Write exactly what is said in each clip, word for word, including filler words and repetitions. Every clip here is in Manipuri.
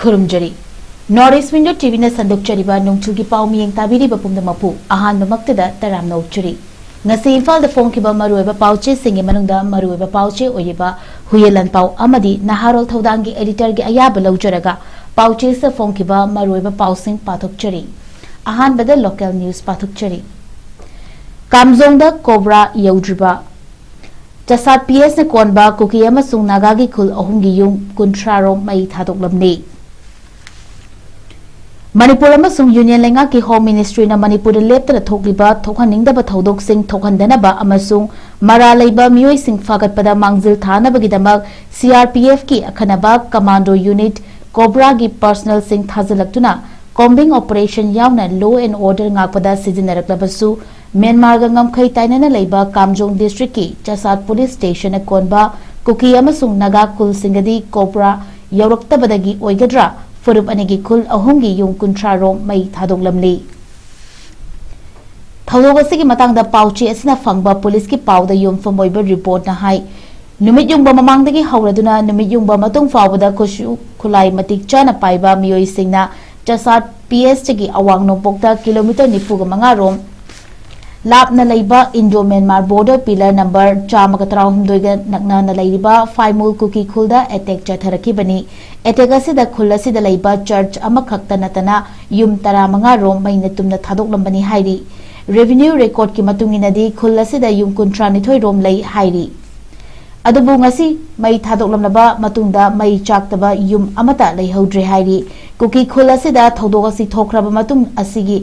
ꯈꯨꯔꯨꯝꯖꯔꯤ꯫ North East Window ꯇꯤꯚꯤꯅ ꯁꯟꯗꯣꯛꯆꯔꯤꯕ ꯅꯣꯡꯆꯨꯒꯤ ꯄꯥꯎ ꯃꯤꯌꯦꯡ ꯇꯥꯕꯤꯔꯤꯕ ꯄꯨꯝꯅꯃꯛꯄꯨ ꯑꯍꯥꯟꯕꯃꯛꯇꯗ ꯇꯔꯥꯝꯅ ꯑꯣꯛꯆꯔꯤ꯫ ꯉꯁꯤ ꯏꯝꯐꯥꯜꯗ ꯐꯣꯡꯈꯤꯕ ꯃꯔꯨꯑꯣꯏꯕ ꯄꯥꯎꯆꯦꯁꯤꯡꯒꯤ ꯃꯅꯨꯡꯗ ꯃꯔꯨꯑꯣꯏꯕ ꯄꯥꯎꯆꯦ ꯑꯣꯏꯔꯤꯕ ꯍꯨꯌꯦꯟ ꯂꯥꯟꯄꯥꯎ ꯑꯃꯗꯤ ꯅꯍꯥꯔꯣꯜ ꯊꯧꯗꯥꯡꯒꯤ ꯑꯦꯗꯤꯇꯔꯒꯤ ꯑꯌꯥꯕ ꯂꯧꯖꯔꯒ ꯄꯥꯎꯆꯦꯁꯤꯗ ꯐꯣꯡꯈꯤꯕ ꯃꯔꯨꯑꯣꯏꯕ ꯄꯥꯎꯁꯤꯡ ꯄꯥꯊꯣꯛꯆꯔꯤ꯫ ꯑꯍꯥꯟꯕꯗ ꯂꯣꯀꯦꯜ ꯅ꯭ꯌꯨꯁ ꯄꯥꯊꯣꯛꯆꯔꯤ꯫ ꯀꯥꯝꯖꯣꯡꯗ ꯀꯣꯕ꯭ꯔꯥ ꯌꯧꯗ꯭ꯔꯤꯕ꯫ ꯆꯁꯥꯠ ꯄꯤ ꯑꯦꯁꯅ ꯀꯣꯟꯕ ꯀꯨꯀꯤ ꯑꯃꯁꯨꯡ ꯅꯥꯒꯥꯒꯤ ꯈꯨꯜ ꯑꯍꯨꯝꯒꯤ ꯌꯨꯝ ꯀꯨꯟꯊ꯭ꯔꯥ ꯔꯣꯝ ꯃꯩ ꯊꯥꯗꯣꯛꯂꯝꯂꯤ꯫ ꯃꯅꯤꯄꯨꯔ ꯑꯃꯁꯨꯡ ꯌꯨꯅꯤꯌꯟ ꯂꯩꯉꯥꯛꯀꯤ ꯍꯣꯝ ꯃꯤꯅꯤꯁꯇ꯭ꯔꯤꯅ ꯃꯅꯤꯄꯨꯔꯗ ꯂꯦꯞꯇꯅ ꯊꯣꯛꯂꯤꯕ ꯊꯣꯛꯍꯟꯅꯤꯡꯗꯕ ꯊꯧꯗꯣꯛꯁꯤꯡ ꯊꯣꯛꯍꯟꯗꯅꯕ ꯑꯃꯁꯨꯡ ꯃꯔꯥꯜ ꯂꯩꯕ ꯃꯤꯑꯣꯏꯁꯤꯡ ꯐꯥꯒꯠꯄꯗ ꯃꯥꯡꯖꯤꯜ ꯊꯥꯅꯕꯒꯤꯗꯃꯛ ꯁꯤ ꯑꯥꯔ ꯄꯤ ꯑꯦꯐꯀꯤ ꯑꯈꯟꯅꯕ ꯀꯃꯥꯟꯗꯣ ꯌꯨꯅꯤꯠ ꯀꯣꯕ꯭ꯔꯥꯒꯤ ꯄꯔꯁꯅꯦꯜꯁꯤꯡ ꯊꯥꯖꯤꯜꯂꯛꯇꯨꯅ ꯀꯣꯝꯕꯤꯡ ꯑꯣꯄꯔꯦꯁꯟ ꯌꯥꯎꯅ ꯂꯣ ꯑꯦꯟ ꯑꯣꯔꯗꯔ ꯉꯥꯛꯄꯗ ꯁꯤꯖꯤꯟꯅꯔꯛꯂꯕꯁꯨ, ꯃ꯭ꯌꯥꯟꯃꯥꯔꯒ ꯉꯝꯈꯩ ꯇꯥꯏꯅꯅ ꯂꯩꯕ ꯀꯥꯝꯖꯣꯡ ꯗꯤꯁꯇ꯭ꯔꯤꯛꯀꯤ ꯆꯁꯥꯠ ꯄꯨꯂꯤꯁ ꯁ꯭ꯇꯦꯁꯟꯅ ꯀꯣꯟꯕ ꯀꯨꯀꯤ ꯑꯃꯁꯨꯡ ꯅꯥꯒꯥ ꯈꯨꯜꯁꯤꯡꯒꯗꯤ ꯀꯣꯕ꯭ꯔꯥ ꯌꯧꯔꯛꯇꯕꯗꯒꯤ ꯑꯣꯏꯒꯗ꯭ꯔꯥ ꯐꯨꯔꯨꯞ ꯑꯅꯤꯒꯤ ꯈꯨꯜ ꯑꯍꯨꯝꯒꯤ ꯌꯨꯝ ꯀꯨꯟꯊ꯭ꯔꯥ ꯔꯣꯝ ꯃꯩ ꯊꯥꯗꯣꯛꯂꯝꯂꯤ꯫ ꯊꯧꯗꯣꯛ ꯑꯁꯤꯒꯤ ꯃꯇꯥꯡꯗ ꯄꯥꯎꯆꯦ ꯑꯁꯤꯅ ꯐꯪꯕ ꯄꯨꯂꯤꯁꯀꯤ ꯄꯥꯎꯗ ꯌꯨꯝꯐꯝ ꯑꯣꯏꯕ ꯔꯤꯄꯣꯔꯠꯅ ꯍꯥꯏ, ꯅꯨꯃꯤꯠ ꯌꯨꯡꯕ ꯃꯃꯥꯡꯗꯒꯤ ꯍꯧꯔꯗꯨꯅ ꯅꯨꯃꯤꯠ ꯌꯨꯡꯕ ꯃꯇꯨꯡ ꯐꯥꯎꯕꯗ ꯈꯨꯠꯁꯨ ꯈꯨꯠꯂꯥꯏ ꯃꯇꯤꯛ ꯆꯥꯅ ꯄꯥꯏꯕ ꯃꯤꯑꯣꯏꯁꯤꯡꯅ ꯆꯁꯥꯠ ꯄꯤ ꯑꯦꯁꯇꯒꯤ ꯑꯋꯥꯡ ꯅꯣꯡꯄꯣꯛꯇ ꯀꯤꯂꯣꯃꯤꯇꯔ ꯅꯤꯐꯨꯒ ꯃꯉꯥ ꯔꯣꯝ ꯂꯥꯞꯅ ꯂꯩꯕ Indo Myanmar border pillar number ꯆꯥꯝꯃꯒ ꯇꯔꯥꯍꯨꯝꯗꯣꯏꯒ ꯅꯛꯅꯅ ꯂꯩꯔꯤꯕ ꯐꯥꯏꯃꯨꯜ ꯀꯨꯀꯤ ꯈꯨꯜꯗ ꯑꯦꯇꯦꯛ ꯆꯠꯊꯔꯛꯈꯤꯕꯅꯤ꯫ ꯑꯦꯇꯦꯛ ꯑꯁꯤꯗ ꯈꯨꯜ ꯑꯁꯤꯗ ꯂꯩꯕ ꯆꯔꯆ ꯑꯃꯈꯛꯇ ꯅꯠꯇꯅ ꯌꯨꯝ ꯇꯔꯥꯃꯉꯥ ꯔꯣꯝ ꯃꯩꯅ ꯇꯨꯝꯅ ꯊꯥꯗꯣꯛꯂꯝꯕꯅꯤ ꯍꯥꯏꯔꯤ꯫ ꯔꯦꯚꯤꯅ꯭ꯌꯨ ꯔꯦꯀꯣꯔꯗꯀꯤ ꯃꯇꯨꯡ ꯏꯟꯅꯗꯤ ꯈꯨꯜ ꯑꯁꯤꯗ ꯌꯨꯝ ꯀꯨꯟꯊ꯭ꯔꯥ ꯅꯤꯊꯣꯏ ꯔꯣꯝ ꯂꯩ ꯍꯥꯏꯔꯤ꯫ ꯑꯗꯨꯕꯨ ꯉꯁꯤ ꯃꯩ ꯊꯥꯗꯣꯛꯂꯝꯂꯕ ꯃꯇꯨꯡꯗ ꯃꯩ ꯆꯥꯛꯇꯕ ꯌꯨꯝ ꯑꯃꯠꯇ ꯂꯩꯍꯧꯗ꯭ꯔꯦ ꯍꯥꯏꯔꯤ꯫ ꯀꯨꯀꯤ ꯈꯨꯜ ꯑꯁꯤꯗ ꯊꯧꯗꯣꯛ ꯑꯁꯤ ꯊꯣꯛꯈ꯭ꯔꯕ ꯃꯇꯨꯡ ꯑꯁꯤꯒꯤ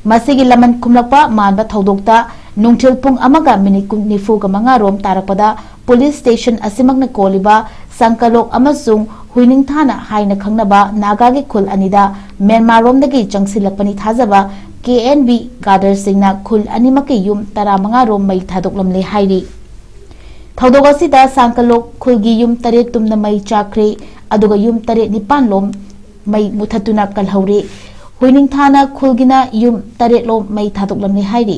ꯃꯁꯤꯒꯤ ꯂꯃꯟ ꯈꯨꯝꯂꯛꯄ ꯃꯥꯟꯕ ꯊꯧꯗꯣꯛꯇ ꯅꯨꯡꯊꯤꯜ ꯄꯨꯡ ꯑꯃꯒ ꯃꯤꯅꯤꯠ ꯀꯨꯟ, ꯅꯤꯐꯨꯒ ꯃꯉꯥ ꯔꯣꯝ ꯇꯥꯔꯛꯄꯗ ꯄꯨꯂꯤꯁ ꯁ꯭ꯇꯦꯁꯟ ꯑꯁꯤꯃꯛꯅ ꯀꯣꯜꯂꯤꯕ ꯁꯪꯀꯂꯣꯛ ꯑꯃꯁꯨꯡ ꯍꯨꯏꯅꯤꯡꯊꯥꯅ ꯍꯥꯏꯅ ꯈꯪꯅꯕ ꯅꯥꯒꯥꯒꯤ ꯈꯨꯜ ꯑꯅꯤꯗ ꯃ꯭ꯌꯥꯟꯃꯥꯔꯔꯣꯝꯗꯒꯤ ꯆꯪꯁꯤꯜꯂꯛꯄꯅꯤ ꯊꯥꯖꯕ ꯀꯦ ꯑꯦꯟ ꯕꯤ ꯀꯥꯗꯔꯁꯤꯡꯅ ꯈꯨꯜ ꯑꯅꯤꯃꯛꯀꯤ ꯌꯨꯝ ꯇꯔꯥꯃꯉꯥ ꯔꯣꯝ ꯃꯩ ꯊꯥꯗꯣꯛꯂꯝꯂꯦ ꯍꯥꯏꯔꯤ꯫ ꯊꯧꯗꯣꯛ ꯑꯁꯤꯗ ꯁꯥꯡꯀꯂꯣꯛ ꯈꯨꯜꯒꯤ ꯌꯨꯝ ꯇꯔꯦꯠ ꯇꯨꯝꯅ ꯃꯩ ꯆꯥꯛꯈ꯭ꯔꯦ, ꯑꯗꯨꯒ ꯌꯨꯝ ꯇꯔꯦꯠ ꯅꯤꯄꯥꯟ ꯂꯣꯝ ꯃꯩ ꯃꯨꯊꯠꯇꯨꯅ ꯀꯜꯍꯧꯔꯦ꯫ ꯍꯨꯏꯅꯤꯡꯊꯥꯅ ꯈꯨꯜꯒꯤꯅ ꯌꯨꯝ ꯇꯔꯦꯠ ꯂꯣꯝ ꯃꯩ ꯊꯥꯗꯣꯛꯂꯝꯂꯦ ꯍꯥꯏꯔꯤ꯫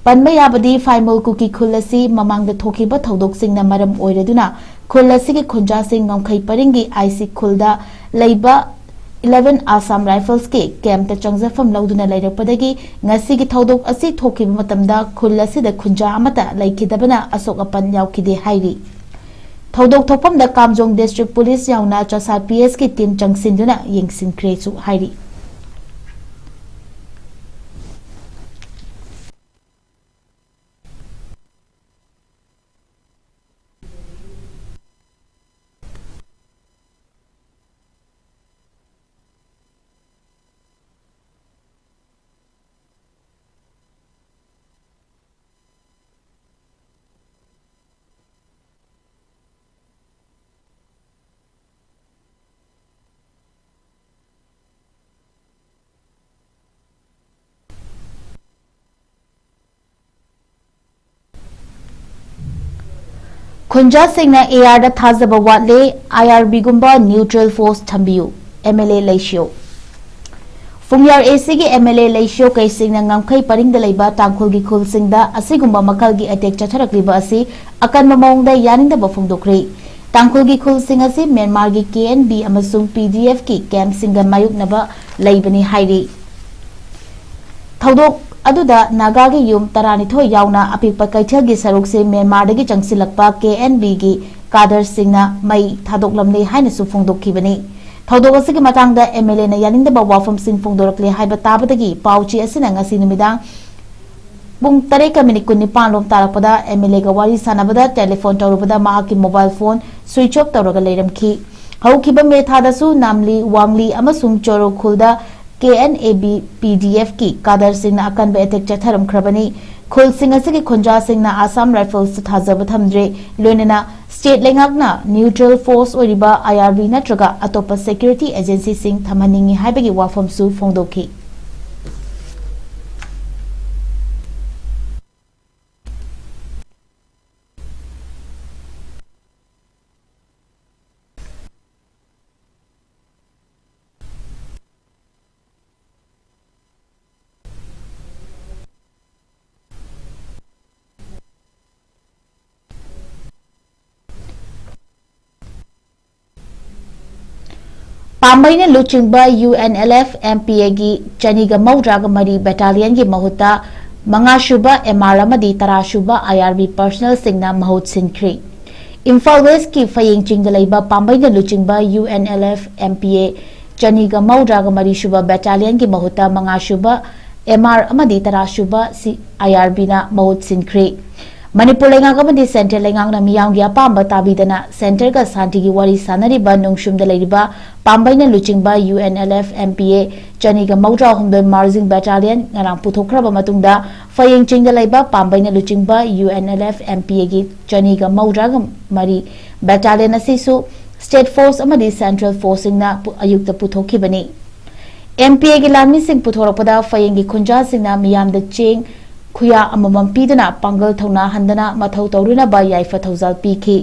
ꯄꯟꯕ ꯌꯥꯕꯗꯤ ꯐꯥꯏꯃꯣꯜ ꯀꯨꯀꯤ ꯈꯨꯜ ꯑꯁꯤ ꯃꯃꯥꯡꯗ ꯊꯣꯛꯈꯤꯕ ꯊꯧꯗꯣꯛꯁꯤꯡꯅ ꯃꯔꯝ ꯑꯣꯏꯔꯗꯨꯅ ꯈꯨꯜ ꯑꯁꯤꯒꯤ ꯈꯨꯟꯖꯥꯁꯤꯡ ꯉꯝꯈꯩ ꯄꯔꯤꯡꯒꯤ ꯑꯥꯏꯁꯤ ꯈꯨꯜꯗ ꯂꯩꯕ ꯏꯂꯦꯚꯦꯟ Assam Riflesꯀꯤ campꯇ ꯆꯪꯖꯐꯝ ꯂꯧꯗꯨꯅ ꯂꯩꯔꯛꯄꯗꯒꯤ ꯉꯁꯤꯒꯤ ꯊꯧꯗꯣꯛ ꯑꯁꯤ ꯊꯣꯛꯈꯤꯕ ꯃꯇꯝꯗ ꯈꯨꯜ ꯑꯁꯤꯗ ꯈꯨꯟꯖꯥ ꯑꯃꯠꯇ ꯂꯩꯈꯤꯗꯕꯅ ꯑꯁꯣꯛ ꯑꯄꯟ ꯌꯥꯎꯈꯤꯗꯦ ꯍꯥꯏꯔꯤ꯫ ꯊꯧꯗꯣꯛ ꯊꯣꯛꯐꯝꯗ ꯀꯥꯝꯖꯣꯡ District Police ꯌꯥꯎꯅ ꯆꯁꯥ P Sꯀꯤ team ꯆꯪꯁꯤꯟꯗꯨꯅ ꯌꯦꯡꯁꯤꯟꯈ꯭ꯔꯦꯁꯨ ꯍꯥꯏꯔꯤ꯫ ꯈꯨꯟꯖꯥꯁꯤꯡꯅ A Rꯗ ꯊꯥꯖꯕ ꯋꯥꯠꯂꯦ, I R Bꯒꯨꯝꯕ neutral force ꯊꯝꯕꯤꯌꯨ, M L A ꯂꯩꯁꯤꯌꯣ꯫ ꯐꯨꯡꯌꯥꯔ A Cꯒꯤ M L A ꯂꯩꯁꯤꯌꯣ ꯀꯩꯁꯤꯡꯅ ꯉꯝꯈꯩ ꯄꯔꯤꯡꯗ ꯂꯩꯕ ꯇꯥꯡꯈꯨꯜꯒꯤ ꯈꯨꯜꯁꯤꯡꯗ ꯑꯁꯤꯒꯨꯝꯕ ꯃꯈꯜꯒꯤ attack ꯆꯠꯊꯔꯛꯂꯤꯕ ꯑꯁꯤ ꯑꯀꯟꯕ ꯃꯑꯣꯡꯗ ꯌꯥꯅꯤꯡꯗꯕ ꯐꯣꯡꯗꯣꯛꯈ꯭ꯔꯦ꯫ ꯇꯥꯡꯈꯨꯜꯒꯤ ꯈꯨꯜꯁꯤꯡ ꯑꯁꯤ ꯃ꯭ꯌꯥꯟꯃꯥꯔꯒꯤ K N B ꯑꯃꯁꯨꯡ P D F ꯀꯤ campꯁꯤꯡꯒ ꯃꯥꯌꯣꯛꯅꯕ ꯂꯩꯕꯅꯤ ꯍꯥꯏꯔꯤ꯫ ꯊꯧꯗꯣꯛ ꯑꯗꯨꯗ ꯅꯥꯒꯥꯒꯤ ꯌꯨꯝ ꯇꯔꯥꯅꯤꯊꯣꯏ ꯌꯥꯎꯅ ꯑꯄꯤꯛꯄ ꯀꯩꯊꯦꯜꯒꯤ ꯁꯔꯨꯛꯁꯤ ꯃ꯭ꯌꯥꯟꯃꯥꯔꯗꯒꯤ ꯆꯪꯁꯤꯜꯂꯛꯄ K N B ꯒꯤ cadreꯁꯤꯡꯅ ꯃꯩ ꯊꯥꯗꯣꯛꯂꯝꯂꯦ ꯍꯥꯏꯅꯁꯨ ꯐꯣꯡꯗꯣꯛꯈꯤꯕꯅꯤ꯫ ꯊꯧꯗꯣꯛ ꯑꯁꯤꯒꯤ ꯃꯇꯥꯡꯗ M L Aꯅ ꯌꯥꯅꯤꯡꯗꯕ ꯋꯥꯐꯝꯁꯤꯡ ꯐꯣꯡꯗꯣꯔꯛꯂꯦ ꯍꯥꯏꯕ ꯇꯥꯕꯗꯒꯤ ꯄꯥꯎ ꯆꯦ ꯑꯁꯤꯅ ꯉꯁꯤ ꯅꯨꯃꯤꯗꯥꯡ ꯄꯨꯡ ꯇꯔꯦꯠꯀ minute ꯀꯨꯟꯅꯤꯄꯥꯟ ꯂꯣꯝ ꯇꯥꯔꯛꯄꯗ M L Aꯒ ꯋꯥꯔꯤ ꯁꯥꯟꯅꯕꯗ telephone ꯇꯧꯔꯨꯕꯗ ꯃꯍꯥꯛꯀꯤ mobile phone switch off ꯇꯧꯔꯒ ꯂꯩꯔꯝꯈꯤ꯫ ꯍꯧꯈꯤꯕ ꯃꯦ ꯊꯥꯗꯁꯨ ꯅꯥꯝꯂꯤ, ꯋꯥꯡꯂꯤ ꯑꯃꯁꯨꯡ ꯆꯣꯔꯣ ꯈꯨꯜꯗ K N A B P D F ꯀꯤ cadreꯁꯤꯡꯅ ꯑꯀꯟꯕ attack ꯆꯠꯊꯔꯝꯈ꯭ꯔꯕꯅꯤ꯫ ꯈꯨꯜꯁꯤꯡ ꯑꯁꯤꯒꯤ ꯈꯨꯟꯖꯥꯁꯤꯡꯅ Assam Riflesꯇ ꯊꯥꯖꯕ ꯊꯝꯗ꯭ꯔꯦ꯫ ꯂꯣꯏꯅꯅ state ꯂꯩꯉꯥꯛꯅ neutral force ꯑꯣꯏꯔꯤꯕ I R B ꯅꯠꯇ꯭ꯔꯒ ꯑꯇꯣꯞꯄ security agencyꯁꯤꯡ ꯊꯝꯍꯟꯅꯤꯡꯏ ꯍꯥꯏꯕꯒꯤ ꯋꯥꯐꯝꯁꯨ ꯐꯣꯡꯗꯣꯛꯈꯤ꯫ ꯄꯥꯝꯕꯩꯅ ꯂꯨꯆꯤꯡꯕ UNLF MPAꯒꯤ ꯆꯅꯤꯒ ꯃꯧꯗ꯭ꯔꯥꯒ ꯃꯔꯤ battalionꯒꯤ ꯃꯍꯨꯠꯇ ꯃꯉꯥꯁꯨꯕ MR ꯑꯃꯗꯤ ꯇꯔꯥꯁꯨꯕ IRB personnelꯁꯤꯡꯅ ꯃꯍꯨꯠ ꯁꯤꯟꯈ꯭ꯔꯦ꯫ ꯏꯝꯐꯥꯜ Westꯀꯤ ꯐꯌꯦꯡ ꯆꯤꯡꯗ ꯂꯩꯕ ꯄꯥꯝꯕꯩꯅ ꯂꯨꯆꯤꯡꯕ UNLF MPA ꯆꯅꯤꯒ ꯃꯧꯗ꯭ꯔꯥꯒ ꯃꯔꯤꯁꯨꯕ battalionꯒꯤ ꯃꯍꯨꯠꯇ ꯃꯉꯥꯁꯨꯕ MR ꯑꯃꯗꯤ ꯇꯔꯥꯁꯨꯕ ꯁꯤ IRBꯅ ꯃꯍꯨꯠ ꯁꯤꯟꯈ꯭ꯔꯦ꯫ ꯃꯅꯤꯄꯨꯔ ꯂꯩꯉꯥꯛ ꯑꯃꯗꯤ central ꯂꯩꯉꯥꯛꯅ ꯃꯤꯌꯥꯝꯒꯤ ꯑꯄꯥꯝꯕ ꯇꯥꯕꯤꯗꯅ centreꯒ ꯁꯥꯟꯇꯤꯒꯤ ꯋꯥꯔꯤ ꯁꯥꯟꯅꯔꯤꯕ ꯅꯣꯡꯁꯨꯝꯗ ꯂꯩꯔꯤꯕ ꯄꯥꯝꯕꯩꯅ ꯂꯨꯆꯤꯡꯕ UNLF MPA ꯆꯅꯤꯒ ꯃꯧꯗ꯭ꯔꯥ ꯍꯨꯝꯗꯣꯏ marching battalion ꯉꯔꯥꯡ ꯄꯨꯊꯣꯛꯈ꯭ꯔꯕ ꯃꯇꯨꯡꯗ ꯐꯌꯦꯡ ꯆꯤꯡꯗ ꯂꯩꯕ ꯄꯥꯝꯕꯩꯅ ꯂꯨꯆꯤꯡꯕ UNLF MPAꯒꯤ ꯆꯅꯤꯒ ꯃꯧꯗ꯭ꯔꯥꯒ ꯃꯔꯤ battalion ꯑꯁꯤꯁꯨ state force ꯑꯃꯗꯤ central forceꯁꯤꯡꯅ ꯄꯨ-, ꯑꯌꯨꯛꯇ ꯄꯨꯊꯣꯛꯈꯤꯕꯅꯤ꯫ MPAꯒꯤ ꯂꯥꯟꯃꯤꯁꯤꯡ ꯄꯨꯊꯣꯔꯛꯄꯗ ꯐꯌꯦꯡꯒꯤ ꯈꯨꯟꯖꯥꯁꯤꯡꯅ ꯃꯤꯌꯥꯝꯗ ꯆꯦꯡ ꯈꯨꯌꯥ ꯑꯃꯃꯝ ꯄꯤꯗꯨꯅ ꯄꯥꯡꯒꯜ ꯊꯧꯅꯥ ꯍꯟꯗꯅ ꯃꯊꯧ ꯇꯧꯔꯨꯅꯕ ꯌꯥꯏꯐ ꯊꯧꯖꯥꯜ ꯄꯤꯈꯤ꯫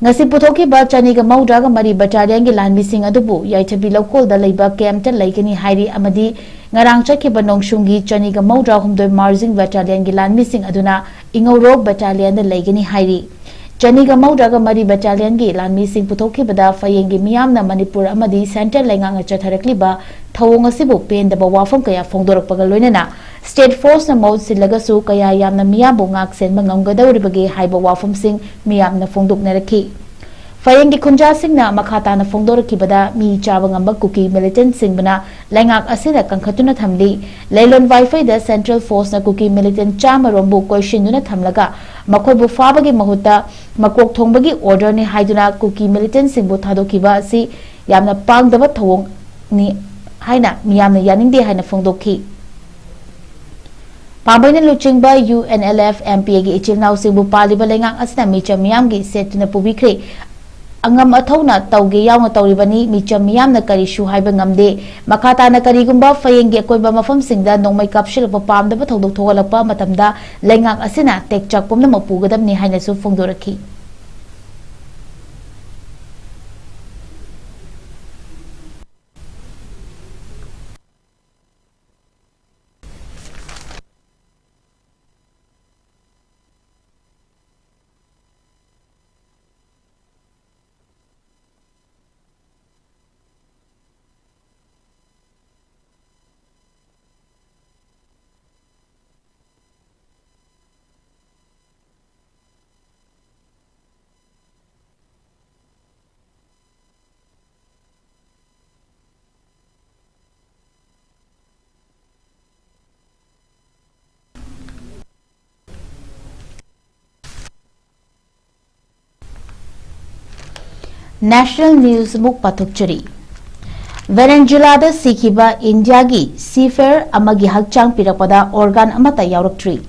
ꯉꯁꯤ ꯄꯨꯊꯣꯛꯈꯤꯕ ꯆꯅꯤꯒ ꯃꯧꯗ꯭ꯔꯥꯒ ꯃꯔꯤ battalionꯒꯤ ꯂꯥꯟꯃꯤꯁꯤꯡ ꯑꯗꯨꯕꯨ ꯌꯥꯏꯊꯕꯤ ꯂꯧꯀꯣꯜꯗ ꯂꯩꯕ campꯇ ꯂꯩꯒꯅꯤ ꯍꯥꯏꯔꯤ ꯑꯃꯗꯤ ꯉꯔꯥꯡ ꯆꯠꯈꯤꯕ ꯅꯣꯡꯁꯨꯝꯒꯤ ꯆꯅꯤꯒ ꯃꯧꯗ꯭ꯔꯥ ꯍꯨꯝꯗꯣꯏ marching battalionꯒꯤ ꯂꯥꯟꯃꯤꯁꯤꯡ ꯑꯗꯨꯅ ꯏꯉꯧꯔꯣꯛ battalionꯗ ꯂꯩꯒꯅꯤ ꯍꯥꯏꯔꯤ꯫ ꯆꯅꯤꯒ ꯃꯧꯗ꯭ꯔꯥꯒ ꯃꯔꯤ battalionꯒꯤ ꯂꯥꯟꯃꯤꯁꯤꯡ ꯄꯨꯊꯣꯛꯈꯤꯕꯗ ꯐꯌꯦꯡꯒꯤ ꯃꯤꯌꯥꯝꯅ ꯃꯅꯤꯄꯨꯔ ꯑꯃꯗꯤ central ꯂꯩꯉꯥꯛꯅ ꯆꯠꯊꯔꯛꯂꯤꯕ ꯊꯧꯑꯣꯡ ꯑꯁꯤꯕꯨ ꯄꯦꯟꯗꯕ ꯋꯥꯐꯝ ꯀꯌꯥ ꯐꯣꯡꯗꯣꯔꯛꯄꯒ ꯂꯣꯏꯅꯅ state forceꯅ ꯃꯍꯨꯠ ꯁꯤꯜꯂꯒꯁꯨ ꯀꯌꯥ ꯌꯥꯝꯅ ꯃꯤꯌꯥꯝꯕꯨ ꯉꯥꯛ ꯁꯦꯟꯕ ꯉꯝꯒꯗꯧꯔꯤꯕꯒꯦ ꯍꯥꯏꯕ ꯋꯥꯐꯝꯁꯤꯡ ꯃꯤꯌꯥꯝꯅ ꯐꯣꯡꯗꯣꯛꯅꯔꯛꯈꯤ꯫ ꯐꯌꯦꯡꯒꯤ ꯈꯨꯟꯖꯥꯁꯤꯡꯅ ꯃꯈꯥ ꯇꯥꯅ ꯐꯣꯡꯗꯣꯔꯛꯈꯤꯕꯗ ꯃꯤ ꯆꯥꯕ ꯉꯝꯕ ꯀꯨꯀꯤ militantꯁꯤꯡꯕꯨꯅ ꯂꯩꯉꯥꯛ ꯑꯁꯤꯅ ꯀꯟꯈꯠꯇꯨꯅ ꯊꯝꯂꯤ꯫ ꯂꯩꯂꯣꯟ ꯋꯥꯏꯐꯩꯗ central forceꯅ ꯀꯨꯀꯤ militant ꯆꯥꯝꯃ ꯔꯣꯝꯕꯨ ꯀꯣꯏꯁꯤꯟꯗꯨꯅ ꯊꯝꯂꯒ ꯃꯈꯣꯏꯕꯨ ꯐꯥꯕꯒꯤ ꯃꯍꯨꯠꯇ ꯃꯀꯣꯛ ꯊꯣꯡꯕꯒꯤ orderꯅꯤ ꯍꯥꯏꯗꯨꯅ ꯀꯨꯀꯤ militantꯁꯤꯡꯕꯨ ꯊꯥꯗꯣꯛꯈꯤꯕ ꯑꯁꯤ ꯌꯥꯝꯅ ꯄꯥꯡꯗꯕ ꯊꯧꯑꯣꯡꯅꯤ ꯍꯥꯏꯅ ꯃꯤꯌꯥꯝꯅ ꯌꯥꯅꯤꯡꯗꯦ ꯍꯥꯏꯅ ꯐꯣꯡꯗꯣꯛꯈꯤ꯫ ꯄꯥꯝꯕꯩꯅ ꯂꯨꯆꯤꯡꯕ UNLF MPAꯒꯤ ꯏꯆꯤꯜ ꯏꯅꯥꯎꯁꯤꯡꯕꯨ ꯄꯥꯜꯂꯤꯕ ꯂꯩꯉꯥꯛ ꯑꯁꯤꯅ ꯃꯤꯆꯝ ꯃꯤꯌꯥꯝꯒꯤ ꯁꯦꯠꯇꯨꯅ ꯄꯨꯕꯤꯈ꯭ꯔꯦ꯫ ꯑꯉꯝ ꯑꯊꯧꯅ ꯇꯧꯒꯦ ꯌꯥꯎꯅ ꯇꯧꯔꯤꯕꯅꯤ꯫ ꯃꯤꯆꯝ ꯃꯤꯌꯥꯝꯅ ꯀꯔꯤꯁꯨ ꯍꯥꯏꯕ ꯉꯝꯗꯦ꯫ ꯃꯈꯥ ꯇꯥꯅ ꯀꯔꯤꯒꯨꯝꯕ ꯐꯌꯦꯡꯒꯤ ꯑꯀꯣꯏꯕ ꯃꯐꯝꯁꯤꯡꯗ ꯅꯣꯡꯃꯩ ꯀꯥꯞꯁꯤꯜꯂꯛꯄ ꯄꯥꯝꯗꯕ ꯊꯧꯗꯣꯛ ꯊꯣꯛꯍꯜꯂꯛꯄ ꯃꯇꯝꯗ ꯂꯩꯉꯥꯛ ꯑꯁꯤꯅ ꯇꯦꯛꯆꯥꯛ ꯄꯨꯝꯅꯃꯛ ꯄꯨꯒꯗꯕꯅꯤ ꯍꯥꯏꯅꯁꯨ ꯐꯣꯡꯗꯣꯔꯛꯈꯤ꯫ National News ꯑꯃꯨꯛ ꯄꯥꯊꯣꯛꯆꯔꯤ꯫ ꯚꯦꯅꯦꯖꯨꯂꯥꯗ ꯁꯤꯈꯤꯕ ꯏꯟꯗꯤꯌꯥꯒꯤ seafarer ꯑꯃꯒꯤ ꯍꯛꯆꯥꯡ ꯄꯤꯔꯛꯄꯗ organ ꯑꯃꯠꯇ ꯌꯥꯎꯔꯛꯇ꯭ꯔꯤ꯫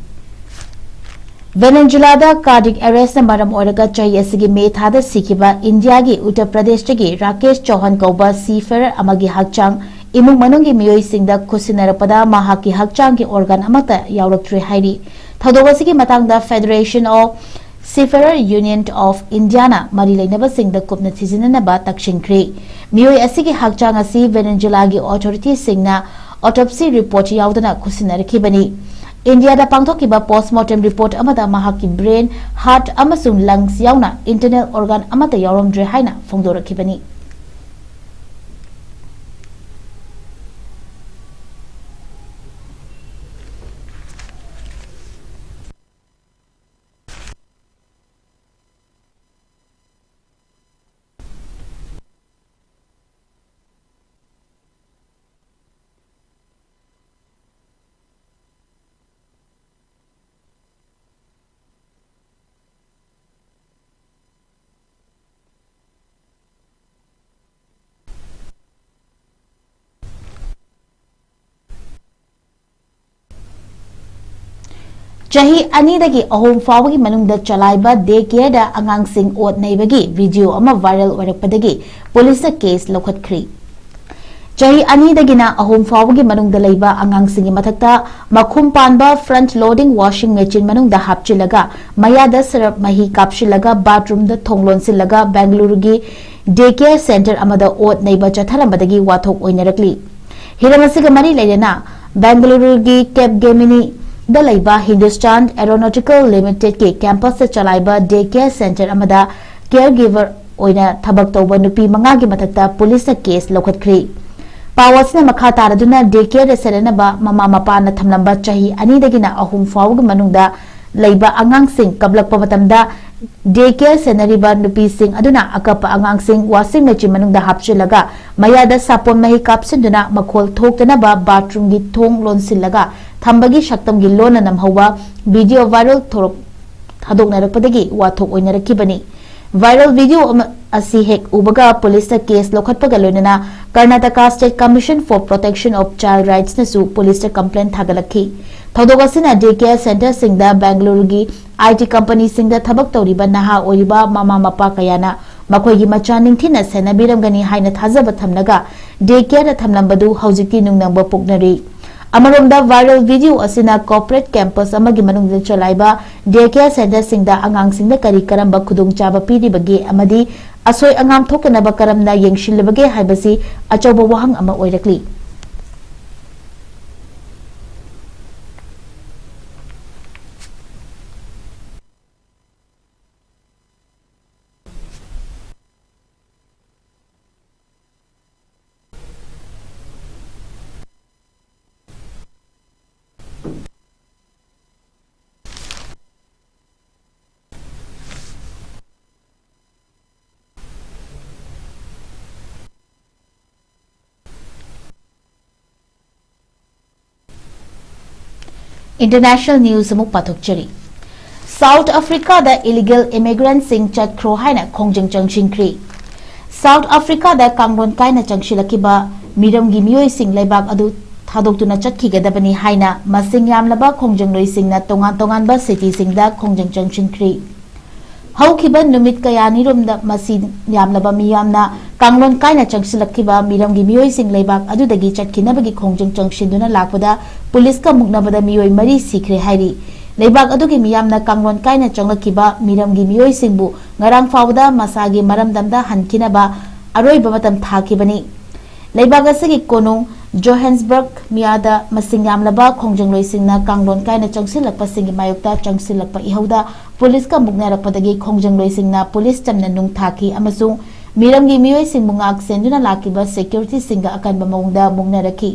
ꯚꯦꯅꯦꯖꯨꯂꯥꯗ cardiac arrestꯅ ꯃꯔꯝ ꯑꯣꯏꯔꯒ ꯆꯍꯤ ꯑꯁꯤꯒꯤ ꯃꯦ ꯊꯥꯗ ꯁꯤꯈꯤꯕ ꯏꯟꯗꯤꯌꯥꯒꯤ ꯎꯠꯇꯔ ꯄ꯭ꯔꯗꯦꯁꯇꯒꯤ ꯔꯥꯀꯦꯁ ꯆꯧꯍꯥꯟ ꯀꯧꯕ seafarer ꯑꯃꯒꯤ ꯍꯛꯆꯥꯡ ꯏꯃꯨꯡ ꯃꯅꯨꯡꯒꯤ ꯃꯤꯑꯣꯏꯁꯤꯡꯗ ꯈꯨꯠꯁꯤꯟꯅꯔꯛꯄꯗ ꯃꯍꯥꯛꯀꯤ ꯍꯛꯆꯥꯡꯒꯤ organ ꯑꯃꯠꯇ ꯌꯥꯎꯔꯛꯇ꯭ꯔꯦ ꯍꯥꯏꯔꯤ꯫ ꯊꯧꯗꯣꯛ ꯑꯁꯤꯒꯤ ꯃꯇꯥꯡꯗ Federation of Seafarer Union of Indiaꯅ ꯃꯔꯤ ꯂꯩꯅꯕꯁꯤꯡꯗ ꯀꯨꯞꯅ ꯊꯤꯖꯤꯟꯅꯅꯕ ꯇꯛꯁꯤꯟꯈ꯭ꯔꯦ꯫ ꯃꯤꯑꯣꯏ ꯑꯁꯤꯒꯤ ꯍꯛꯆꯥꯡ ꯑꯁꯤ ꯚꯦꯅꯦꯖꯨꯂꯥꯒꯤ authorityꯁꯤꯡꯅ autopsy report ꯌꯥꯎꯗꯅ ꯈꯨꯠꯁꯤꯟꯅꯔꯛꯈꯤꯕꯅꯤ꯫ ꯏꯟꯗꯤꯌꯥꯗ ꯄꯥꯡꯊꯣꯛꯈꯤꯕ postmortem report ꯑꯃꯗ ꯃꯍꯥꯛꯀꯤ brain, heart ꯑꯃꯁꯨꯡ lungs ꯌꯥꯎꯅ internal organ ꯑꯃꯠꯇ ꯌꯥꯎꯔꯝꯗ꯭ꯔꯦ ꯍꯥꯏꯅ ꯐꯣꯡꯗꯣꯔꯛꯈꯤꯕꯅꯤ꯫ ꯆꯍꯤ ꯑꯅꯤꯗꯒꯤ ꯑꯍꯨꯝ ꯐꯥꯎꯕꯒꯤ ꯃꯅꯨꯡꯗ ꯆꯂꯥꯏꯕ day careꯗ ꯑꯉꯥꯡꯁꯤꯡ ꯑꯣꯠ ꯅꯩꯕꯒꯤ video ꯑꯃ viral ꯑꯣꯏꯔꯛꯄꯗꯒꯤ ꯄꯨꯂꯤꯁꯅ case ꯂꯧꯈꯠꯈ꯭ꯔꯤ꯫ ꯆꯍꯤ ꯑꯅꯤꯗꯒꯤꯅ ꯑꯍꯨꯝ ꯐꯥꯎꯕꯒꯤ ꯃꯅꯨꯡꯗ ꯂꯩꯕ ꯑꯉꯥꯡꯁꯤꯡꯒꯤ ꯃꯊꯛꯇ ꯃꯈꯨꯝ ꯄꯥꯟꯕ front loading washing machine ꯃꯅꯨꯡꯗ ꯍꯥꯞꯆꯤꯜꯂꯒ ꯃꯌꯥꯗ ꯁꯔꯞ ꯃꯍꯤ ꯀꯥꯞꯁꯤꯜꯂꯒ bathroomꯗ ꯊꯣꯡ ꯂꯣꯟꯁꯤꯜꯂꯒ ꯕꯦꯡꯒꯂꯨꯔꯨꯒꯤ day care centre ꯑꯃꯗ ꯑꯣꯠ ꯅꯩꯕ ꯆꯠꯊꯔꯝꯕꯗꯒꯤ ꯋꯥꯊꯣꯛ ꯑꯣꯏꯅꯔꯛꯂꯤ꯫ ꯍꯤꯔꯝ ꯑꯁꯤꯒ ꯃꯔꯤ ꯂꯩꯅꯅ ꯕꯦꯡꯒꯂꯨꯔꯨꯒꯤ ꯀꯦꯞꯒꯦꯃꯤꯅꯤꯗ ꯂꯩꯕ Hindustan Aeronautical Limitedꯀꯤ campusꯇ ꯆꯂꯥꯏꯕ day care centre ꯑꯃꯗ caregiver ꯑꯣꯏꯅ ꯊꯕꯛ ꯇꯧꯕ ꯅꯨꯄꯤ ꯃꯉꯥꯒꯤ ꯃꯊꯛꯇ ꯄꯨꯂꯤꯁꯅ case ꯂꯧꯈꯠꯈ꯭ꯔꯤ꯫ ꯄꯥꯎ ꯑꯁꯤꯅ ꯃꯈꯥ ꯇꯥꯔꯗꯨꯅ day careꯗ ꯁꯦꯟꯅꯅꯕ ꯃꯃꯥ ꯃꯄꯥꯅ ꯊꯝꯂꯝꯕ ꯆꯍꯤ ꯑꯅꯤꯗꯒꯤꯅ ꯑꯍꯨꯝ ꯐꯥꯎꯕꯒꯤ ꯃꯅꯨꯡꯗ ꯂꯩꯕ ꯑꯉꯥꯡꯁꯤꯡ ꯀꯞꯂꯛꯄ ꯃꯇꯝꯗ day care ꯁꯦꯟꯅꯔꯤꯕ ꯅꯨꯄꯤꯁꯤꯡ ꯑꯗꯨꯅ ꯑꯀꯞꯄ ꯑꯉꯥꯡꯁꯤꯡ washing machine ꯃꯅꯨꯡꯗ ꯍꯥꯞꯆꯤꯜꯂꯒ ꯃꯌꯥꯗ ꯁꯥꯄꯣꯟ ꯃꯍꯤ ꯀꯥꯞꯁꯤꯟꯗꯨꯅ ꯃꯈꯣꯜ ꯊꯣꯛꯇꯅꯕ bathroomꯒꯤ ꯊꯣꯡ ꯂꯣꯟꯁꯤꯜꯂꯒ ꯊꯝꯕꯒꯤ ꯁꯛꯇꯝꯒꯤ ꯂꯣꯟꯅ ꯅꯝꯍꯧꯕ video viral ꯊꯧꯔꯝ ꯊꯥꯗꯣꯛꯅꯔꯛꯄꯗꯒꯤ ꯋꯥꯊꯣꯛ ꯑꯣꯏꯅꯔꯛꯈꯤꯕꯅꯤ꯫ Viral video ꯑꯃ ꯑꯁꯤ ꯍꯦꯛ ꯎꯕꯒ ꯄꯨꯂꯤꯁꯇ ꯀꯦꯁ ꯂꯧꯈꯠꯄꯒ ꯂꯣꯏꯅꯅ Karnataka State Commission for Protection of Child Rightsꯅꯁꯨ ꯄꯨꯂꯤꯁꯇ ꯀꯝꯄ꯭ꯂꯦꯟ ꯊꯥꯒꯠꯂꯛꯈꯤ꯫ ꯊꯧꯗꯣꯛ ꯑꯁꯤꯅ day care centreꯁꯤꯡꯗ ꯕꯦꯡꯒꯂꯨꯔꯨꯒꯤ I T companyꯁꯤꯡꯗ ꯊꯕꯛ ꯇꯧꯔꯤꯕ ꯅꯍꯥ ꯑꯣꯏꯔꯤꯕ ꯃꯃꯥ ꯃꯄꯥ ꯀꯌꯥꯅ ꯃꯈꯣꯏꯒꯤ ꯃꯆꯥ ꯅꯤꯡꯊꯤꯅ ꯁꯦꯟꯅꯕꯤꯔꯝꯒꯅꯤ ꯍꯥꯏꯅ ꯊꯥꯖꯕ ꯊꯝꯂꯒ day careꯗ ꯊꯝꯂꯝꯕꯗꯨ ꯍꯧꯖꯤꯛꯇꯤ ꯅꯨꯡꯅꯪꯕ ꯄꯣꯛꯅꯔꯤ꯫ ꯑꯃꯔꯣꯝꯗ viral video ꯑꯁꯤꯅ corporate campus ꯑꯃꯒꯤ ꯃꯅꯨꯡꯗ ꯆꯂꯥꯏꯕ day care centreꯁꯤꯡꯗ ꯑꯉꯥꯡꯁꯤꯡꯗ ꯀꯔꯤ ꯀꯔꯝꯕ ꯈꯨꯗꯣꯡꯆꯥꯕ ꯄꯤꯔꯤꯕꯒꯦ ꯑꯃꯗꯤ ꯑꯁꯣꯏ ꯑꯉꯥꯝ ꯊꯣꯛꯇꯅꯕ ꯀꯔꯝꯅ ꯌꯦꯡꯁꯤꯜꯂꯤꯕꯒꯦ ꯍꯥꯏꯕꯁꯤ ꯑꯆꯧꯕ ꯋꯥꯍꯪ ꯑꯃ ꯑꯣꯏꯔꯛꯂꯤ꯫ International news ꯑꯃꯨꯛ ꯄꯥꯊꯣꯛꯆꯔꯤ꯫ South Africaꯗ illegal immigrantꯁꯤꯡ ꯆꯠꯈ꯭ꯔꯣ ꯍꯥꯏꯅ ꯈꯣꯡꯖꯪ ꯆꯪꯁꯤꯟꯈ꯭ꯔꯤ꯫ South Africaꯗ ꯀꯥꯡꯂꯣꯟ ꯀꯥꯏꯅ ꯆꯪꯁꯤꯜꯂꯛꯈꯤꯕ ꯃꯤꯔꯝꯒꯤ ꯃꯤꯑꯣꯏꯁꯤꯡ ꯂꯩꯕꯥꯛ ꯑꯗꯨ ꯊꯥꯗꯣꯛꯇꯨꯅ ꯆꯠꯈꯤꯒꯗꯕꯅꯤ ꯍꯥꯏꯅ ꯃꯁꯤꯡ ꯌꯥꯝꯂꯕ ꯈꯣꯡꯖꯪꯂꯣꯏꯁꯤꯡꯅ ꯇꯣꯉꯥꯟ ꯇꯣꯉꯥꯟꯕ cityꯁꯤꯡꯗ ꯈꯣꯡꯖꯪ ꯆꯪꯁꯤꯟꯈ꯭ꯔꯤ꯫ ꯍꯧꯈꯤꯕ ꯅꯨꯃꯤꯠ ꯀꯌꯥꯅꯤꯔꯣꯝꯗ ꯃꯁꯤꯡ ꯌꯥꯝꯂꯕ ꯃꯤꯌꯥꯝꯅ ꯀꯥꯡꯂꯣꯟ ꯀꯥꯏꯅ ꯆꯪꯁꯤꯜꯂꯛꯈꯤꯕ ꯃꯤꯔꯝꯒꯤ ꯃꯤꯑꯣꯏꯁꯤꯡ ꯂꯩꯕꯥꯛ ꯑꯗꯨꯗꯒꯤ ꯆꯠꯈꯤꯅꯕꯒꯤ ꯈꯣꯡꯖꯪ ꯆꯪꯁꯤꯟꯗꯨꯅ ꯂꯥꯛꯄꯗ ꯄꯨꯂꯤꯁꯀ ꯃꯨꯛꯅꯕꯗ ꯃꯤꯑꯣꯏ ꯃꯔꯤ ꯁꯤꯈ꯭ꯔꯦ ꯍꯥꯏꯔꯤ꯫ ꯂꯩꯕꯥꯛ ꯑꯗꯨꯒꯤ ꯃꯤꯌꯥꯝꯅ ꯀꯥꯡꯂꯣꯟ ꯀꯥꯏꯅ ꯆꯪꯂꯛꯈꯤꯕ ꯃꯤꯔꯝꯒꯤ ꯃꯤꯑꯣꯏꯁꯤꯡꯕꯨ ꯉꯔꯥꯡ ꯐꯥꯎꯕꯗ ꯃꯁꯥꯒꯤ ꯃꯔꯝꯗꯝꯗ ꯍꯟꯈꯤꯅꯕ ꯑꯔꯣꯏꯕ ꯃꯇꯝ ꯊꯥꯈꯤꯕꯅꯤ꯫ ꯂꯩꯕꯥꯛ ꯑꯁꯤꯒꯤ ꯀꯣꯅꯨꯡ ꯖꯣꯍꯦꯟꯁꯕꯔꯒ ꯃꯤꯌꯥꯗ ꯃꯁꯤꯡ ꯌꯥꯝꯂꯕ ꯈꯣꯡꯖꯪꯂꯣꯏꯁꯤꯡꯅ ꯀꯥꯡꯂꯣꯟ ꯀꯥꯏꯅ ꯆꯪꯁꯤꯜꯂꯛꯄꯁꯤꯡꯒꯤ ꯃꯥꯌꯣꯛꯇ ꯆꯪꯁꯤꯜꯂꯛꯄ ꯏꯍꯧꯗ ꯄꯨꯂꯤꯁꯀ ꯃꯨꯛꯅꯔꯛꯄꯗꯒꯤ ꯈꯣꯡꯖꯪꯂꯣꯏꯁꯤꯡꯅ ꯄꯨꯂꯤꯁ ꯆꯝꯅ ꯅꯨꯡ ꯊꯥꯈꯤ ꯑꯃꯁꯨꯡ ꯃꯤꯔꯝꯒꯤ ꯃꯤꯑꯣꯏꯁꯤꯡꯕꯨ ꯉꯥꯛ ꯁꯦꯟꯗꯨꯅ ꯂꯥꯛꯈꯤꯕ securityꯁꯤꯡꯒ ꯑꯀꯟꯕ ꯃꯑꯣꯡꯗ ꯃꯨꯛꯅꯔꯛꯈꯤ꯫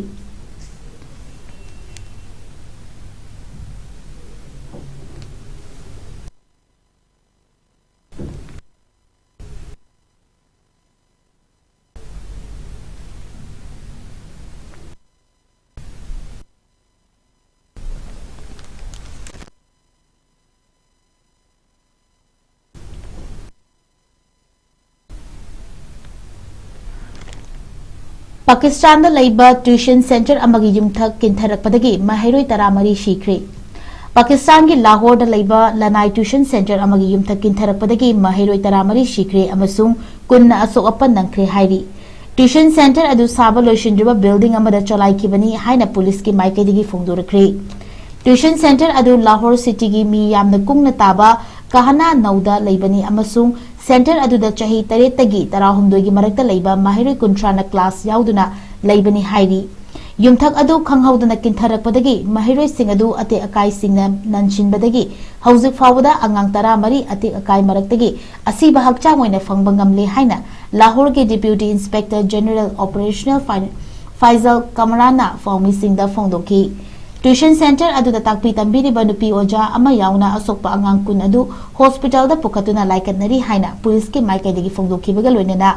ꯄꯥꯀꯤꯁꯇꯥꯟꯗ ꯂꯩꯕ tuition centre ꯑꯃꯒꯤ ꯌꯨꯝꯊꯛ ꯀꯤꯟꯊꯔꯛꯄꯗꯒꯤ ꯃꯍꯩꯔꯣꯏ ꯇꯔꯥꯃꯔꯤ ꯁꯤꯈ꯭ꯔꯦ꯫ ꯄꯥꯀꯤꯁꯇꯥꯟꯒꯤ ꯂꯥꯍꯣꯔꯗ ꯂꯩꯕ ꯂꯅꯥꯏ tuition centre ꯑꯃꯒꯤ ꯌꯨꯝꯊꯛ ꯀꯤꯟꯊꯔꯛꯄꯗꯒꯤ ꯃꯍꯩꯔꯣꯏ ꯇꯔꯥꯃꯔꯤ ꯁꯤꯈ꯭ꯔꯦ ꯑꯃꯁꯨꯡ ꯀꯨꯟꯅ ꯑꯁꯣꯛ ꯑꯄꯟ ꯅꯪꯈ꯭ꯔꯦ ꯍꯥꯏꯔꯤ꯫ Tuition centre ꯑꯗꯨ ꯁꯥꯕ ꯂꯣꯏꯁꯤꯟꯗ꯭ꯔꯤꯕ building ꯑꯃꯗ ꯆꯂꯥꯏꯈꯤꯕꯅꯤ ꯍꯥꯏꯅ ꯄꯨꯂꯤꯁꯀꯤ ꯃꯥꯏꯀꯩꯗꯒꯤ ꯐꯣꯡꯗꯣꯔꯛꯈ꯭ꯔꯦ꯫ Tuition centre ꯑꯗꯨ ꯂꯥꯍꯣꯔ cityꯒꯤ ꯃꯤ ꯌꯥꯝꯅ ꯀꯨꯡꯅ ꯇꯥꯕ ꯀꯍꯥꯅꯥ ꯅꯧꯗ ꯂꯩꯕꯅꯤ ꯑꯃꯁꯨꯡ centre ꯑꯗꯨꯗ ꯆꯍꯤ ꯇꯔꯦꯠꯇꯒꯤ ꯇꯔꯥꯍꯨꯝꯗꯣꯏꯒꯤ ꯃꯔꯛꯇ ꯂꯩꯕ ꯃꯍꯩꯔꯣꯏ ꯀꯨꯟꯊ꯭ꯔꯥꯅ class ꯌꯥꯎꯗꯨꯅ ꯂꯩꯕꯅꯤ ꯍꯥꯏꯔꯤ꯫ ꯌꯨꯝꯊꯛ ꯑꯗꯨ ꯈꯪꯍꯧꯗꯅ ꯀꯤꯟꯊꯔꯛꯄꯗꯒꯤ ꯃꯍꯩꯔꯣꯏꯁꯤꯡ ꯑꯗꯨ ꯑꯇꯦꯛ ꯑꯀꯥꯏꯁꯤꯡꯅ ꯅꯟꯁꯤꯟꯕꯗꯒꯤ ꯍꯧꯖꯤꯛ ꯐꯥꯎꯕꯗ ꯑꯉꯥꯡ ꯇꯔꯥꯃꯔꯤ ꯑꯇꯦꯛ ꯑꯀꯥꯏ ꯃꯔꯛꯇꯒꯤ ꯑꯁꯤꯕ ꯍꯛꯆꯥꯡ ꯑꯣꯏꯅ ꯐꯪꯕ ꯉꯝꯂꯦ ꯍꯥꯏꯅ ꯂꯥꯍꯣꯔꯒꯤ Deputy Inspector General Operational ꯐꯥꯏ-, ꯐꯥꯏꯖꯜ ꯀꯃꯔꯥꯟꯅ ꯄꯥꯎꯃꯤꯁꯤꯡꯗ ꯐꯣꯡꯗꯣꯛꯈꯤ꯫ Tuition centre ꯑꯗꯨꯗ ꯇꯥꯛꯄꯤ ꯇꯝꯕꯤꯔꯤꯕ ꯅꯨꯄꯤ ꯑꯣꯖꯥ ꯑꯃ ꯌꯥꯎꯅ ꯑꯁꯣꯛꯄ ꯑꯉꯥꯡ ꯀꯨꯟ ꯑꯗꯨ hospitalꯗ ꯄꯨꯈꯠꯇꯨꯅ ꯂꯥꯏꯀꯠꯅꯔꯤ ꯍꯥꯏꯅ ꯄꯨꯂꯤꯁꯀꯤ ꯃꯥꯏꯀꯩꯗꯒꯤ ꯐꯣꯡꯗꯣꯛꯈꯤꯕꯒ ꯂꯣꯏꯅꯅ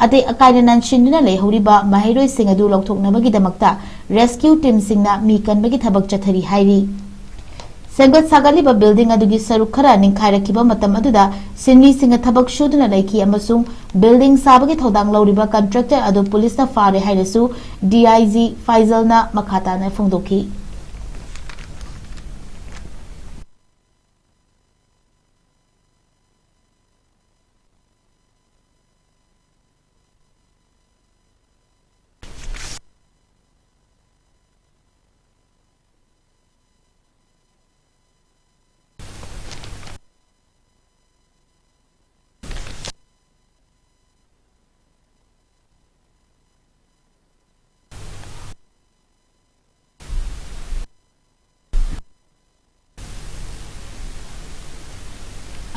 ꯑꯇꯦꯛ ꯑꯀꯥꯏꯅ ꯅꯟꯁꯤꯟꯗꯨꯅ ꯂꯩꯍꯧꯔꯤꯕ ꯃꯍꯩꯔꯣꯏꯁꯤꯡ ꯑꯗꯨ ꯂꯧꯊꯣꯛꯅꯕꯒꯤꯗꯃꯛꯇ rescue teamꯁꯤꯡꯅ ꯃꯤ ꯀꯟꯕꯒꯤ ꯊꯕꯛ ꯆꯠꯊꯔꯤ ꯍꯥꯏꯔꯤ꯫ ꯁꯦꯝꯒꯠ ꯁꯥꯒꯠꯂꯤꯕ building ꯑꯗꯨꯒꯤ ꯁꯔꯨꯛ ꯈꯔ ꯅꯤꯡꯈꯥꯏꯔꯛꯈꯤꯕ ꯃꯇꯝ ꯑꯗꯨꯗ ꯁꯤꯟꯃꯤꯁꯤꯡꯅ ꯊꯕꯛ ꯁꯨꯗꯨꯅ ꯂꯩꯈꯤ ꯑꯃꯁꯨꯡ building ꯁꯥꯕꯒꯤ ꯊꯧꯗꯥꯡ ꯂꯧꯔꯤꯕ contractor ꯑꯗꯨ ꯄꯨꯂꯤꯁꯅ ꯐꯥꯔꯦ ꯍꯥꯏꯅꯁꯨ D I G ꯐꯥꯏꯖꯜꯅ ꯃꯈꯥ ꯇꯥꯅ ꯐꯣꯡꯗꯣꯛꯈꯤ꯫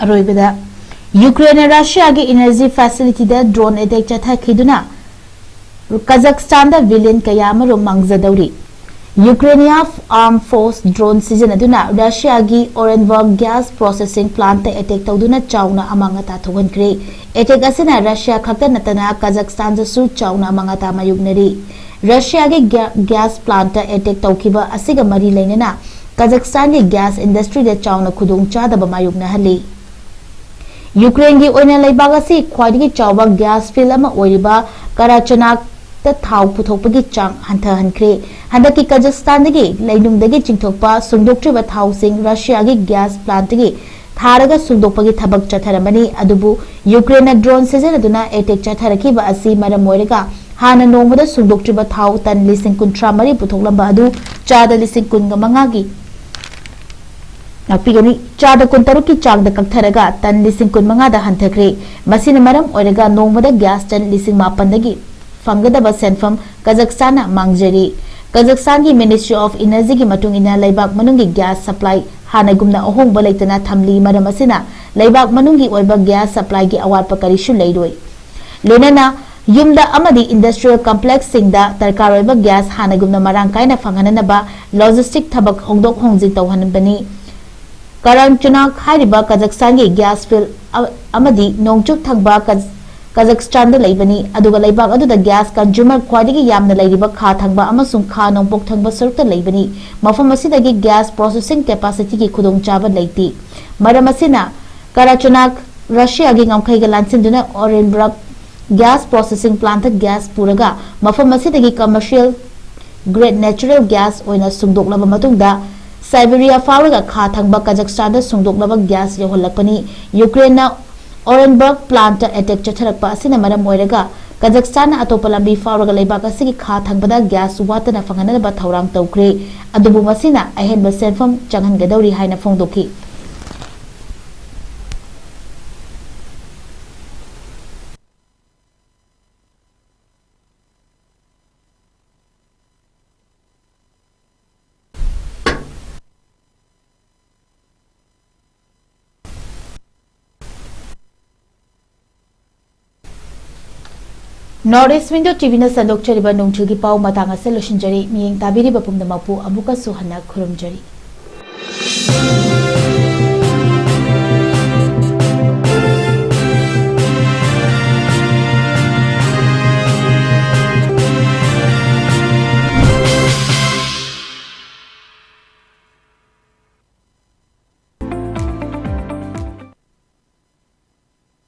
ꯑꯔꯣꯏꯕꯗ, ꯌꯨꯀ꯭ꯔꯦꯟꯅ ꯔꯁꯤꯌꯥꯒꯤ energy facilityꯗ drone attack ꯆꯠꯊꯈꯤꯗꯨꯅ ꯀꯖꯥꯛꯁꯇꯥꯟꯗ ꯕꯤꯂꯤꯌꯟ ꯀꯌꯥ ꯑꯃꯔꯣꯝ ꯃꯥꯡꯖꯗꯧꯔꯤ꯫ ꯌꯨꯀ꯭ꯔꯦꯅꯤꯌꯥ armed force drone ꯁꯤꯖꯤꯟꯅꯗꯨꯅ ꯔꯁꯤꯌꯥꯒꯤ Orenburg gas processing plantꯇ attack ꯇꯧꯗꯨꯅ ꯆꯥꯎꯅ ꯑꯃꯥꯡ ꯑꯇꯥ ꯊꯣꯛꯍꯟꯈ꯭ꯔꯦ꯫ Attack ꯑꯁꯤꯅ ꯔꯁꯤꯌꯥ ꯈꯛꯇ ꯅꯠꯇꯅ ꯀꯖꯥꯛꯁꯇꯥꯟꯗꯁꯨ ꯆꯥꯎꯅ ꯑꯃꯥꯡ ꯑꯇꯥ ꯃꯥꯌꯣꯛꯅꯔꯤ꯫ ꯔꯁꯤꯌꯥꯒꯤ ꯒ꯭ꯌꯥ-, gas plantꯇ attack ꯇꯧꯈꯤꯕ ꯑꯁꯤꯒ ꯃꯔꯤ ꯂꯩꯅꯅ ꯀꯖꯥꯛꯁꯇꯥꯟꯒꯤ gas industryꯗ ꯆꯥꯎꯅ ꯈꯨꯗꯣꯡꯆꯥꯗꯕ ꯃꯥꯌꯣꯛꯅꯍꯜꯂꯤ꯫ ꯌꯨꯀ꯭ꯔꯦꯟꯒꯤ ꯑꯣꯏꯅ ꯂꯩꯕꯥꯛ ꯑꯁꯤ ꯈ꯭ꯋꯥꯏꯗꯒꯤ ꯆꯥꯎꯕ gas field ꯑꯃ ꯑꯣꯏꯔꯤꯕ ꯀꯥꯔꯥꯆꯅꯥꯛ ꯊꯥꯎ ꯄꯨꯊꯣꯛꯄꯒꯤ ꯆꯥꯡ ꯍꯟꯊꯍꯟꯈ꯭ꯔꯦ꯫ ꯍꯟꯗꯛꯀꯤ ꯀꯖꯥꯈꯁꯇꯥꯟꯗꯒꯤ ꯂꯩꯅꯨꯡꯗꯒꯤ ꯆꯤꯡꯊꯣꯛꯄ ꯁꯨꯡꯗꯣꯛꯇ꯭ꯔꯤꯕ ꯊꯥꯎꯁꯤꯡ ꯔꯁꯤꯌꯥꯒꯤ gas plantꯇꯒꯤ ꯊꯥꯔꯒ ꯁꯨꯡꯗꯣꯛꯄꯒꯤ ꯊꯕꯛ ꯆꯠꯊꯔꯝꯕꯅꯤ꯫ ꯑꯗꯨꯕꯨ ꯌꯨꯀ꯭ꯔꯦꯟꯅ drone ꯁꯤꯖꯤꯟꯅꯗꯨꯅ attack ꯆꯠꯊꯔꯛꯈꯤꯕ ꯑꯁꯤ ꯃꯔꯝ ꯑꯣꯏꯔꯒ ꯍꯥꯟꯅ ꯅꯣꯡꯃꯗ ꯁꯨꯡꯗꯣꯛꯇ꯭ꯔꯤꯕ ꯊꯥꯎ ꯇꯟ ꯂꯤꯁꯤꯡ ꯀꯨꯟꯊ꯭ꯔꯥ ꯃꯔꯤ ꯄꯨꯊꯣꯛꯂꯝꯕ ꯑꯗꯨ ꯆꯥꯗ ꯂꯤꯁꯤꯡ ꯀꯨꯟꯒ ꯃꯉꯥꯒꯤ ꯉꯥꯛꯄꯤꯒꯅꯤ꯫ ꯆꯥꯗ ꯀꯨꯟꯇꯔꯨꯛꯀꯤ ꯆꯥꯡꯗ ꯀꯛꯊꯔꯒ ꯇꯟ ꯂꯤꯁꯤꯡ ꯀꯨꯟꯃꯉꯥꯗ ꯍꯟꯊꯈ꯭ꯔꯦ꯫ ꯃꯁꯤꯅ ꯃꯔꯝ ꯑꯣꯏꯔꯒ ꯅꯣꯡꯃꯗ gas ꯇꯟ ꯂꯤꯁꯤꯡ ꯃꯥꯄꯟꯗꯒꯤ ꯐꯪꯒꯗꯕ ꯁꯦꯟꯐꯝ ꯀꯖꯥꯈꯁꯇꯥꯟꯅ ꯃꯥꯡꯖꯔꯤ꯫ ꯀꯖꯥꯈꯁꯇꯥꯟꯒꯤ Ministry of Energyꯒꯤ ꯃꯇꯨꯡ ꯏꯟꯅ ꯂꯩꯕꯥꯛ ꯃꯅꯨꯡꯒꯤ gas supply ꯍꯥꯟꯅꯒꯨꯝꯅ ꯑꯍꯣꯡꯕ ꯂꯩꯇꯅ ꯊꯝꯂꯤ꯫ ꯃꯔꯝ ꯑꯁꯤꯅ ꯂꯩꯕꯥꯛ ꯃꯅꯨꯡꯒꯤ ꯑꯣꯏꯕ gas supplyꯒꯤ ꯑꯋꯥꯠꯄ ꯀꯔꯤꯁꯨ ꯂꯩꯔꯣꯏ꯫ ꯂꯣꯏꯅꯅ ꯌꯨꯝꯗ ꯑꯃꯗꯤ industrial complexꯁꯤꯡꯗ ꯗꯔꯀꯥꯔ ꯑꯣꯏꯕ gas ꯍꯥꯟꯅꯒꯨꯝꯅ ꯃꯔꯥꯡ ꯀꯥꯏꯅ ꯐꯪꯍꯟꯅꯅꯕ logistic ꯊꯕꯛ ꯍꯣꯡꯗꯣꯛ ꯍꯣꯡꯖꯤꯟ ꯇꯧꯍꯟꯕꯅꯤ꯫ ꯀꯔꯥꯆꯨꯅꯥꯛ ꯍꯥꯏꯔꯤꯕ ꯀꯖꯥꯈꯁꯇꯥꯟꯒꯤ gas field ꯑ-, ꯑꯃꯗꯤ ꯅꯣꯡꯆꯨꯞ ꯊꯪꯕ ꯀꯖ-, ꯀꯖꯥꯈꯁꯇꯥꯟꯗ ꯂꯩꯕꯅꯤ꯫ ꯑꯗꯨꯒ ꯂꯩꯕꯥꯛ ꯑꯗꯨꯗ gas consumer ꯈ꯭ꯋꯥꯏꯗꯒꯤ ꯌꯥꯝꯅ ꯂꯩꯔꯤꯕ ꯈꯥ ꯊꯪꯕ ꯑꯃꯁꯨꯡ ꯈꯥ ꯅꯣꯡꯄꯣꯛ ꯊꯪꯕ ꯁꯔꯨꯛꯇ ꯂꯩꯕꯅꯤ꯫ ꯃꯐꯝ ꯑꯁꯤꯗꯒꯤ gas processing capacityꯒꯤ ꯈꯨꯗꯣꯡꯆꯥꯕ ꯂꯩꯇꯦ꯫ ꯃꯔꯝ ꯑꯁꯤꯅ ꯀꯔꯥꯆꯨꯅꯥꯛ ꯔꯁꯤꯌꯥꯒꯤ ꯉꯝꯈꯩꯒ ꯂꯥꯟꯁꯤꯟꯗꯨꯅ Orenburg gas processing plantꯇ gas ꯄꯨꯔꯒ ꯃꯐꯝ ꯑꯁꯤꯗꯒꯤ commercial grade natural gas ꯑꯣꯏꯅ ꯁꯨꯡꯗꯣꯛꯂꯕ ꯃꯇꯨꯡꯗ Siberia ꯐꯥꯎꯔꯒ ꯈꯥ ꯊꯪꯕ ꯀꯖꯥꯈꯁꯇꯥꯟꯗ ꯁꯨꯡꯗꯣꯛꯂꯕ gas ꯌꯧꯍꯜꯂꯛꯄꯅꯤ꯫ ꯌꯨꯀ꯭ꯔꯦꯟꯅ Orenburg plantꯇ attack ꯆꯠꯊꯔꯛꯄ ꯑꯁꯤꯅ ꯃꯔꯝ ꯑꯣꯏꯔꯒ ꯀꯖꯥꯈꯁꯇꯥꯟꯅ ꯑꯇꯣꯞꯄ ꯂꯝꯕꯤ ꯐꯥꯎꯔꯒ ꯂꯩꯕꯥꯛ ꯑꯁꯤꯒꯤ ꯈꯥ ꯊꯪꯕꯗ gas ꯋꯥꯠꯇꯅ ꯐꯪꯍꯟꯅꯕ ꯊꯧꯔꯥꯡ ꯇꯧꯈ꯭ꯔꯦ꯫ ꯑꯗꯨꯕꯨ ꯃꯁꯤꯅ ꯑꯍꯦꯟꯕ ꯁꯦꯟꯐꯝ ꯆꯪꯍꯟꯒꯗꯧꯔꯤ ꯍꯥꯏꯅ ꯐꯣꯡꯗꯣꯛꯈꯤ꯫ North East Window TVꯅ ꯁꯟꯗꯣꯛꯆꯔꯤꯕ ꯅꯣꯡꯖꯨꯒꯤ ꯄꯥꯎ ꯃꯇꯥꯡ ꯑꯁꯤꯗ ꯂꯣꯏꯁꯤꯟꯖꯔꯤ꯫ ꯃꯤꯠꯌꯦꯡ ꯇꯥꯕꯤꯔꯤꯕ ꯄꯨꯝꯅꯃꯛꯄꯨ ꯑꯃꯨꯛꯀꯁꯨ ꯍꯟꯅ ꯈꯨꯔꯨꯝꯖꯔꯤ꯫